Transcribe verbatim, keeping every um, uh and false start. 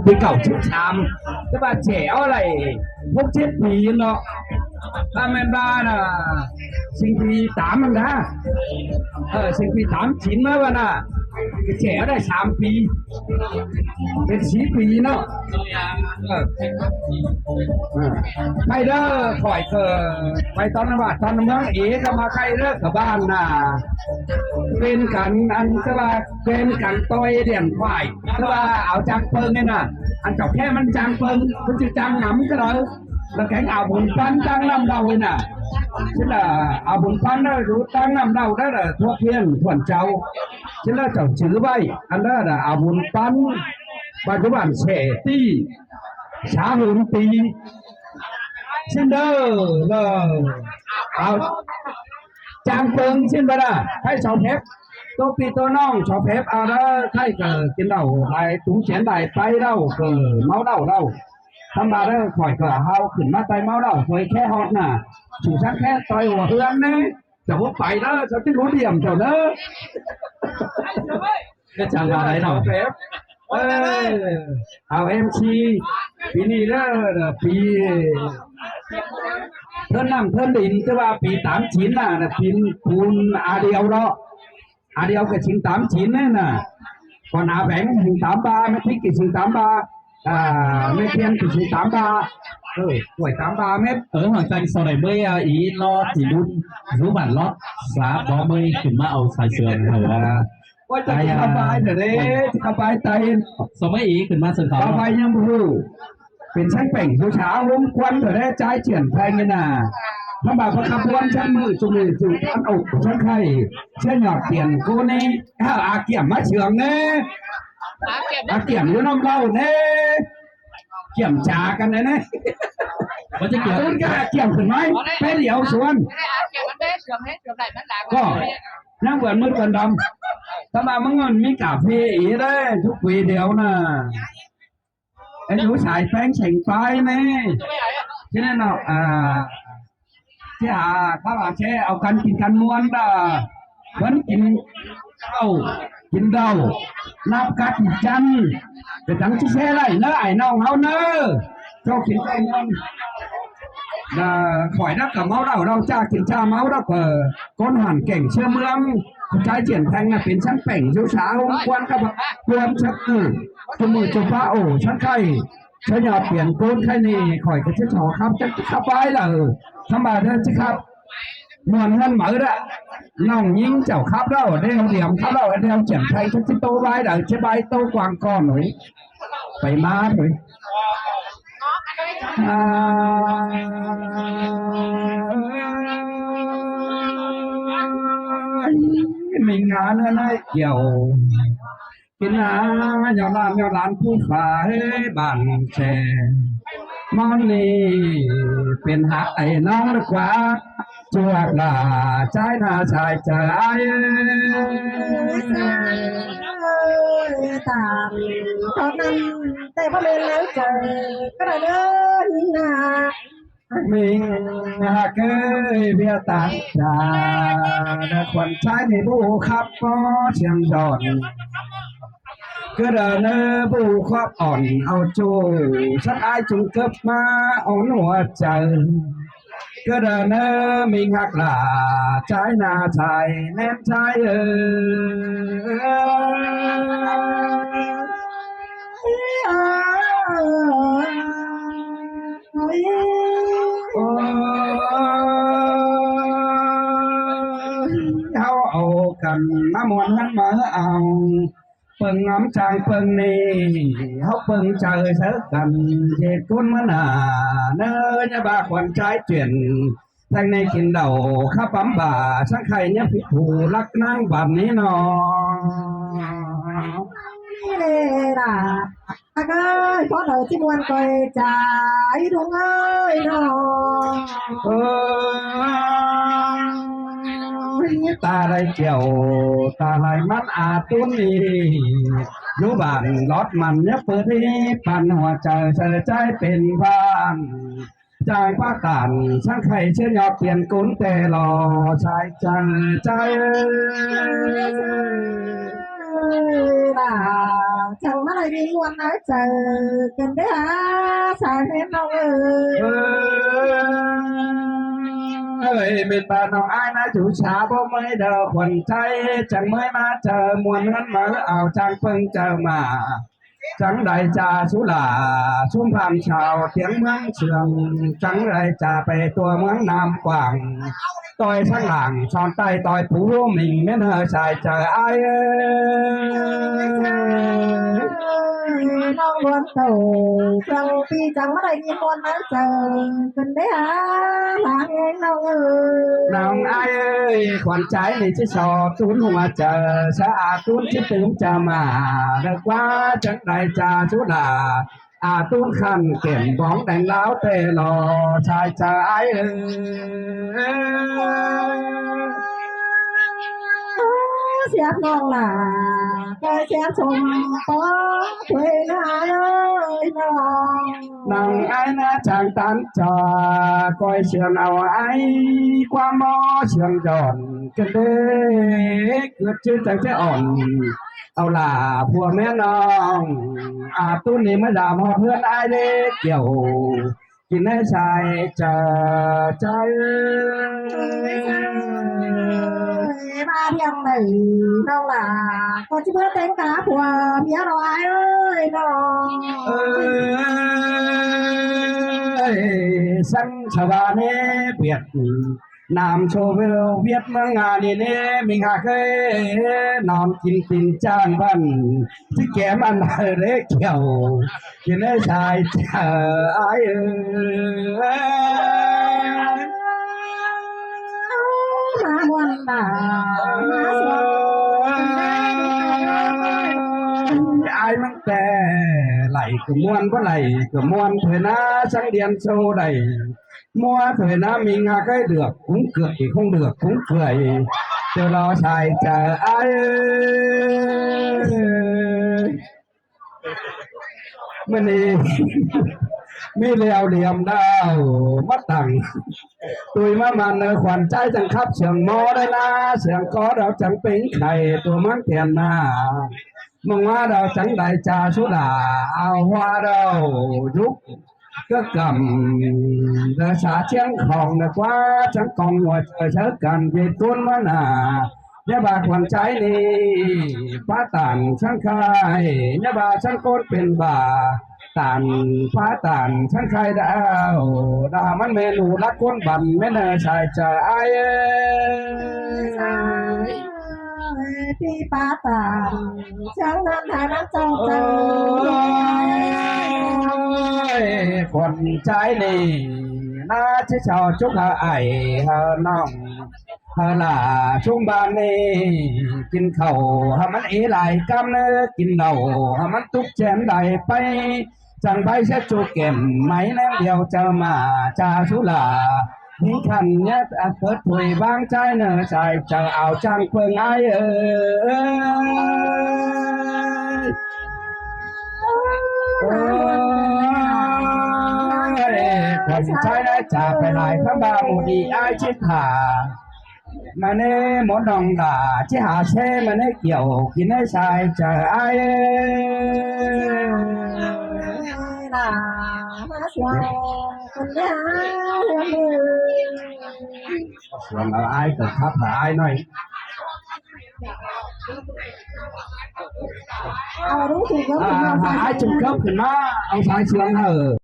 ปีเก้าสิบสาม แต่ว่าแจ๋วอะไร หกเจ็ดปีเนาะ ถ้าแม่นว่าน่ะ สิงปีสามมันนะ เออ สิงปีสาม จีนมาว่าน่ะ แจ๋วได้สามปี เป็นสี่ปีเนาะ เออ เออ ไปเด้อ ข่อยก็ไปตอนนั้นว่า ตอนเมืองเอก็มาใกล้เด้อ กับบ้านน่ะ เป็นกัน อันที่ว่า เป็นกันต่อยเลี้ยงควาย คือว่าเอาจังเปิงเนี่ยน่ะ อันเจ้าแค่มันจังเปิง มันจะจังหนำก็เลย แล้วแกงเอาบุญปันตั้งน้ำเดาเลยน่ะ chứ là เอาบุญปันได้รู้ตั้งน้ำเดาได้เลย thuốc phiện thuần châu, chứ là chồng chữ vậy, anh đó là เอาบุญปัน và chú bạn sẽ ti xã hưởng ti, xin đỡ là เอา จังเปิง xin bà đà, hãy cho phép, tôi pi tôi nong cho phép, à đó, hãy cờ kiến đầu, hãy tú chén đài tay đâu, cờ máu đầu đâu. Thăm bà đó, khỏi cờ hao khửn má tay máu đầu, khỏi khé hot nè, chủ sáng khé tôi hùa hương nè, cháu có phải đó, cháu chứ lũ điểm cháu đó. Cái chàng bà đấy nào. Cho phép. Ê, hào em xê, pi ni đó là pi thơn năm thơn đỉnh, tức là pi tám chín là, là pi cún A Điêu đó. A Điêu cái chín tám chín đấy nè. Còn A Bẻng chín tám ba, Mét Thích cái chín tám ba, à, Mét Thiên cái chín tám ba. Ừ, tuổi tám ba mét. Ở Hoàng Chanh sau này mới, à, ý lo thì đun rú bản lót, xóa bó mươi thì mà ẩu xài sườn hả? Ôi, chắc ai, chắc à, không phải rồi đấy, chắc không phải tay. Sau mấy ý thì mà sân khấu. Không phải nhầm hù. Pện sáng pẻng hiếu xá hôm quan rồi đấy, trái triển khai như nà. Thăm bà có khắp quan sáng mười, chung mười, chung quan ổ của sáng khai. Sẽ nhọt tiền cô nè. À, à, kiểm má trường nè. À, kiểm vô năm lâu nè. Kiểm tra căn đấy nè. Có chứ kiểm. Tôi cả kiểm khuyến mãi. Bé liều xuống. Có. Năng vẫn mứt còn đâm. Thăm bà mong ngon mi cà phê ý đấy, chúc quỷ điệu nè. Em đủ xài phén sành phái nè. Cho nên là, à, chứ à, các bạn sẽ ao căn kinh căn muôn đó. Vẫn kinh đầu, kinh đầu. Nạp cắt chân. Để thắng chiếc xe này, nó ai nong háo nơ. Cho kinh căn muôn. Là khỏi đắc cả máu đau, đau cha, kiểm tra máu đau, ờ, con hoàn cảnh chưa mương. Trái triển thành là pện sáng pẻng, dấu xá hôm quan các bạn, quan chắc, ừ. Cho mười cho ba ổ, sáng khay. Cho nhà tiền côn khay nè, khỏi cái chiếc thỏ khắp chắc khắp bái là, ừ. Thăm bà đó chứ khắp. Muôn ngân mở đó. Nòng nhính chảo khắp đó, đeo điểm khắp đó, đeo triển thành cho chiếc tô bái đó, chiếc bái tô quảng con rồi. Phải má thôi. À, mình ngán nó nói kiểu. Kiến á, nho lan, nho lan phú phả hê bản trẻ. Món nì, pên hạt ấy nóng được quá. Chuột là trái na sai trời ai. Ơi, tạm có năm, tê có lên nắng trời, có là đơn nà. Mình hạt ơi, bia tạm trà, đã khuẩn trái này bu khắp có xiêm giòn. Cứ đờ nơ bu khóp ỏn ao chô, sắc ai chung cấp má ỏn hùa chợ. Cứ đờ nơ mình hặc lạ, trái na sai, nén trái ơ. Ôi, háo ẩu cần má muôn ngắn mở ao. Pơng ngắm trang pơng nì, hốc pơng trời sớ cần, dệt cún mướn à, nơ nhá ba khuôn trái chuyển, thanh này kín đầu khắp bấm bà, sáng khay nhá phí thủ lắc nắng bắn ní no. Lê đà, ác ơi, có đời chứ muôn coi trái đúng ơi no. Ơ, ta đây chiều, ta lai mắn a tún đi. Dú bản lót mặn nhấp bơ đi, păn hùa trời sơ trái pên phan. Trái bác tản sáng khay, sứa nhọt tiền cốn tè lò, trái, trái, trái. Chăng mà đảy mì muôn năi châo, cần đảy hả, sai hên nong ơi. Ơi, mệt bà nong ai năi chủ xã bố mới đờ khuẩn chay, chăng mới mà châo muôn ngăn mơ ao chăng pưng châo mà. Chăng đảy cha sú lạ, sum phan chao tiếng mương sương, chăng đảy cha pe tua mương Nam Quảng. Tôi sang làng son tay tôi phú mình miễn hơi sai châo ai ơi. Nong muôn tàu, tàu pi chăng mà đảy nhìn muôn năi châo, cần đảy hả, làng em nong ơi. Nong ai ơi, khuôn chay nỉ chứ so tún hua châo, sa a tún chứ tứm châo mà, đa quá chăng đảy cha sú lạ. A tún khăn kiển bóng đeng láo tê lò sai châo ai ơi. Siap nong lạ, kơ siap sum pó thuê năi ơi nong. Nong ai năi chăng tăn châo, coi sương ao ai, qua mô sương dọn, kơ đê, kơ chứ chăng chứ ổn. Au lạ, phua mé nong, a tún nỉ mới dám hót hươn ai đê kiẻo, kỉ năi sai châo, châo. Ê, ba thiang đảy nong lạ, có chứ bớt tên cá phua mía rồi ai ơi nong. Ơi, săng sa ba nê Việt Nam sô vêu Việt Nam Nga nỉ nê, mình hak ơi, nong kin tin chang băn, chứ kẻ mà năi rễ kiẻo, kin năi sai châo ai ơi. Mà muôn đả, mà ai măng tè, đảy kơ muôn, bố đảy kơ muôn, thuê năi sang điện số đảy. Mua thuê năi mình hak ơi, được cũng được thì không được cũng cười. Châo lo sai châo ai ơi. Mư̱n nỉ, mì lẹo liêm đao, mắt tẳng. Tui mà măn nơ khuôn chay chăng khắp sương mô đảy năi, sương có đao chăng pêng khay, tua măng thiện năi. Măng hoa đao chăng đảy cha sú lạ, ao hoa đao, dúc. Cớ cẩm, đa xã chiang khong đa quá, chăng cong ngua châo chớ cặn dê tuôn mà nạ. Nhá ba khuôn chay nỉ, pá tản chăng khai, nhá ba chăng cốn pên ba, tản, pá tản chăng khai đao, đa măn mê nụ lắc cốn băn, mê nơ sai châo ai ơi. Pi pá tản, chăng năn hai năn châu châu. Ôi, khuôn chay nỉ, năi chứ sao chúc hả ai hả nong. Hả lạ chung ban nỉ, kin khảu, hả măn ê lai căm nơ, kin lẩu, hả măn túc chén đảy pay. Chăng pay sẽ chu kẻm, máy nắng điêu châo mà, cha sú lạ. Hính khăn nhất, à, phớt thuê bang chay nơ, sai châo ao chăng pơng ai ơi. Ôi, khuôn chay năi chả phải lai khắm ba mù đi ai chết hả. Mà nê món đồng đả chứ hả xe mà nê kiểu kì nê sai châo ai. Sương ở ai, cờ khắp là ai nói. À, ai chung cấp thì nó, ông sai sương hả.